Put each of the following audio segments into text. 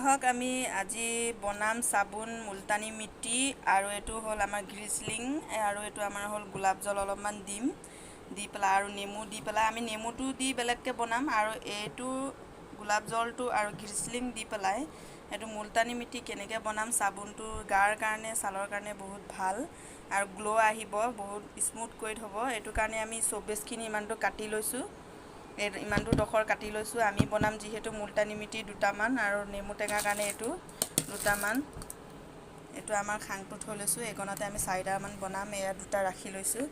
আহক আমি আজি বনাম চাবোন মুলতানি মিট্টি আৰু এইটো হ'ল আমাৰ গ্লিচেৰিন আৰু এইটো আমাৰ হ'ল গোলাপ জল অলপমান দিম দি পেলাই আৰু নেমু দি পেলাই আমি নেমুটো দি বেলেগকৈ বনাম আৰু এইটো গোলাপ জলটো আৰু গ্লিচেৰিন দি পেলাই এইটো মুলতানি মিট্টি কেনেকৈ বনাম। চাবোনটো গাৰ কাৰণে ছালৰ কাৰণে বহুত ভাল আৰু গ্ল' আহিব, বহুত স্মুথ কৰি থ'ব। এইটো কাৰণে আমি চৌবেজখিনি ইমানটো কাটি লৈছোঁ, এই ইমানটো ডোখৰ কাটি লৈছোঁ। আমি বনাম যিহেতু মুলতানি মিট্টি দুটামান আৰু নেমু টেঙাৰ কাৰণে এইটো দুটামান। এইটো আমাৰ খাংটো থৈ লৈছোঁ, এইকণতে আমি চাৰিটামান বনাম। এয়া দুটা ৰাখি লৈছোঁ,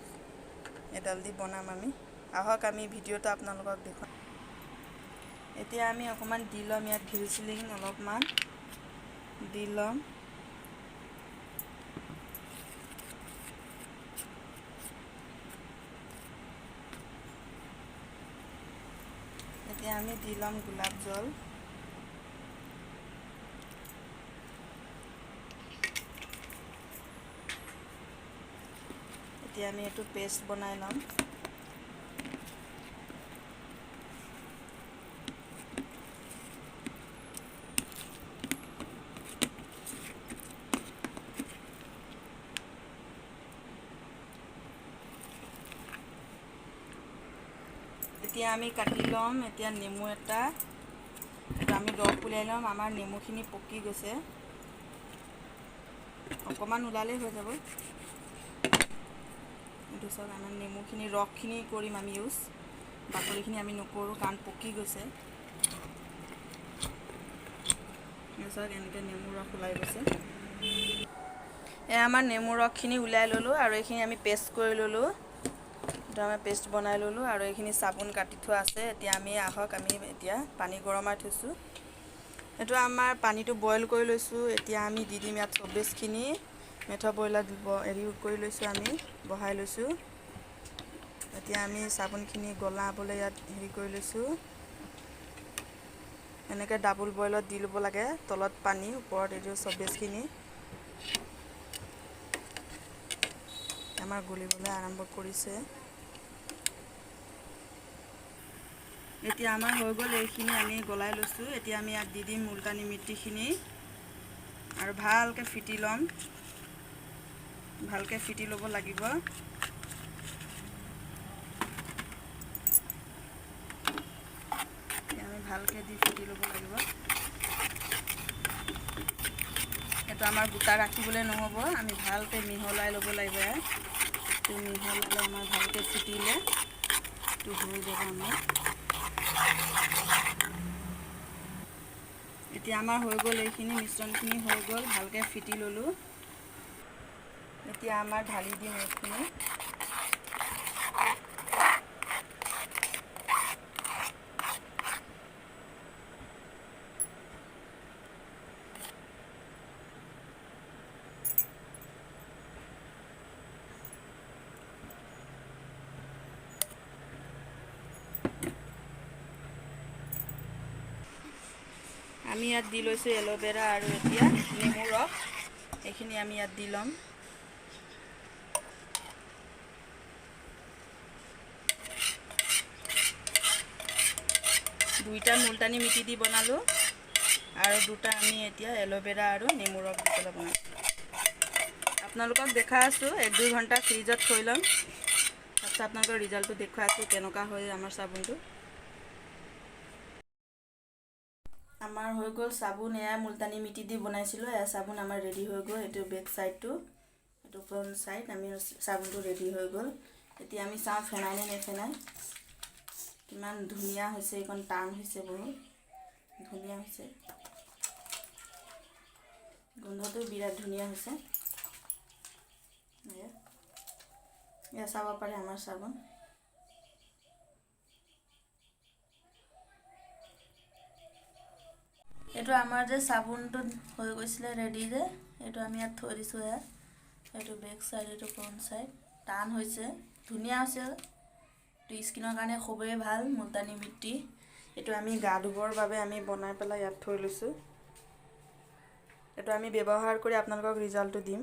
এডাল দি বনাম আমি। আহক আমি ভিডিঅ'টো আপোনালোকক দেখুৱাম। এতিয়া আমি অকণমান দি ল'ম ইয়াত গ্লিচেৰিন অলপমান দি ল'ম। এতিয়া আমি দি ল'ম গোলাপ জল। এতিয়া আমি এইটো পেষ্ট বনাই ল'ম। এতিয়া আমি কাটি ল'ম এতিয়া নেমু এটা, এইটো আমি ৰস উলিয়াই ল'ম। আমাৰ নেমুখিনি পকি গৈছে, অকণমান ওলালেই হৈ যাব। এইটো চাওক, আমাৰ নেমুখিনি ৰসখিনি কৰিম আমি ইউজ, বাকলিখিনি আমি নকৰোঁ কাৰণ পকি গৈছে। চাওক এনেকৈ নেমু ৰস ওলাই গৈছে। এই আমাৰ নেমু ৰসখিনি উলিয়াই ল'লোঁ আৰু এইখিনি আমি পেষ্ট কৰি ল'লোঁ। এইটো আমাৰ পেষ্ট বনাই ল'লোঁ আৰু এইখিনি চাবোন কাটি থোৱা আছে। এতিয়া আমি আহক আমি এতিয়া পানী গৰমাই থৈছোঁ। এইটো আমাৰ পানীটো বইল কৰি লৈছোঁ। এতিয়া আমি দি দিম ইয়াত চৌবেজখিনি মেথ ব্ৰইলাৰ হেৰি কৰি লৈছোঁ, আমি বহাই লৈছোঁ। এতিয়া আমি চাবোনখিনি গলাবলৈ ইয়াত হেৰি কৰি লৈছোঁ। এনেকৈ ডাবুল বইলত দি ল'ব লাগে, তলত পানী ওপৰত এইটো চৌবেজখিনি। আমাৰ গলিবলৈ আৰম্ভ কৰিছে। এতিয়া আমাৰ হৈ গ'ল, এইখিনি আমি গলাই লৈছোঁ। এতিয়া আমি ইয়াত দি দিম মুলতানি মিট্টিখিনি আৰু ভালকৈ ফিটি ল'ম। ভালকৈ ফিটি ল'ব লাগিব। আমি ভালকৈ দি ফিটি ল'ব লাগিব। এইটো আমাৰ গোটা ৰাখিবলৈ নহ'ব, আমি ভালকৈ মিহলাই ল'ব লাগিব। এইটো মিহলালে আমাৰ ভালকৈ ফিটিলে এইটো হৈ যাব আমাৰ। এতিয়া আমাৰ হৈ গ'ল, এইখিনি মিশ্ৰণখিনি হৈ গ'ল, ভালকৈ ফিটি ল'লোঁ। এতিয়া আমাৰ ঢালি দিম এইখিনি। আমি ইয়াত দি লৈছোঁ এল'ভেৰা আৰু এতিয়া নেমু ৰস, এইখিনি আমি ইয়াত দি ল'ম। দুইটা মুলতানি মিটি দি বনালোঁ আৰু দুটা আমি এতিয়া এল'ভেৰা আৰু নেমু ৰস দি পেলাই বনাম। আপোনালোকক দেখাই আছোঁ, 1-2 ঘণ্টা ফ্ৰিজত থৈ ল'ম, তাৰপিছত আপোনালোকৰ ৰিজাল্টটো দেখুৱাই আছোঁ কেনেকুৱা হয় আমাৰ চাবোনটো। আমাৰ হৈ গ'ল চাবোন, এয়া মুলতানি মিটি দি বনাইছিলোঁ। এয়া চাবোন আমাৰ ৰেডি হৈ গ'ল। এইটো বেক চাইডটো, এইটো ফ্ৰণ্ট চাইড, আমি চাবোনটো ৰেডি হৈ গ'ল। এতিয়া আমি চাওঁ ফেনাই নে নেফেনাই। কিমান ধুনীয়া হৈছে, এইখন টান হৈছে, বহুত ধুনীয়া হৈছে, গোন্ধটো বিৰাট ধুনীয়া হৈছে। এয়া চাব পাৰে আমাৰ চাবোন। এইটো আমাৰ যে চাবোনটো হৈ গৈছিলে ৰেডি যে, এইটো আমি ইয়াত থৈ দিছোঁ। এয়া এইটো বেক চাইড, এইটো ফ্ৰণ্ট চাইড, টান হৈছে, ধুনীয়া হৈছে। এইটো স্কিনৰ কাৰণে খুবেই ভাল মুলতানি মিট্টি। এইটো আমি গা ধুবৰ বাবে আমি বনাই পেলাই ইয়াত থৈ লৈছোঁ। এইটো আমি ব্যৱহাৰ কৰি আপোনালোকক ৰিজাল্টটো দিম।